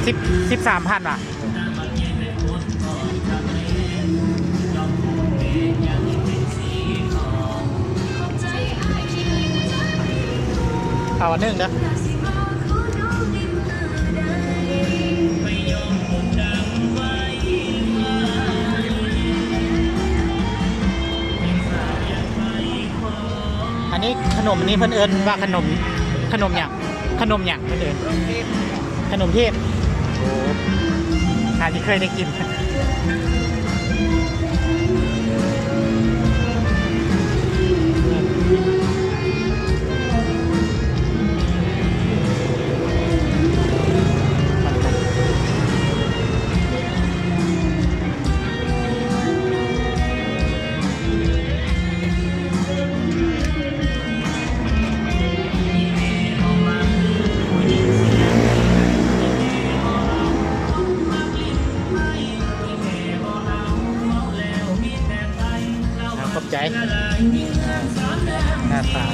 ສິບ ສິບສາມພັນຫວາ? ເອົາອັນໜຶ່ງເດີ. ອັນນີ້ຂະໜົມ ອັນນີ້ເພິ່ນເອີ້ນວ່າຂະໜົມ ຂະໜົມຫຍັງ? ຂະໜົມຫຍັງເພິ່ນເອີ້ນ? ຂະໜົມເທບ. ໂອ້ ໜ້າຈະເຄີຍໄດ້ກິນ. ຂອບໃຈ. ໜ້າຕາ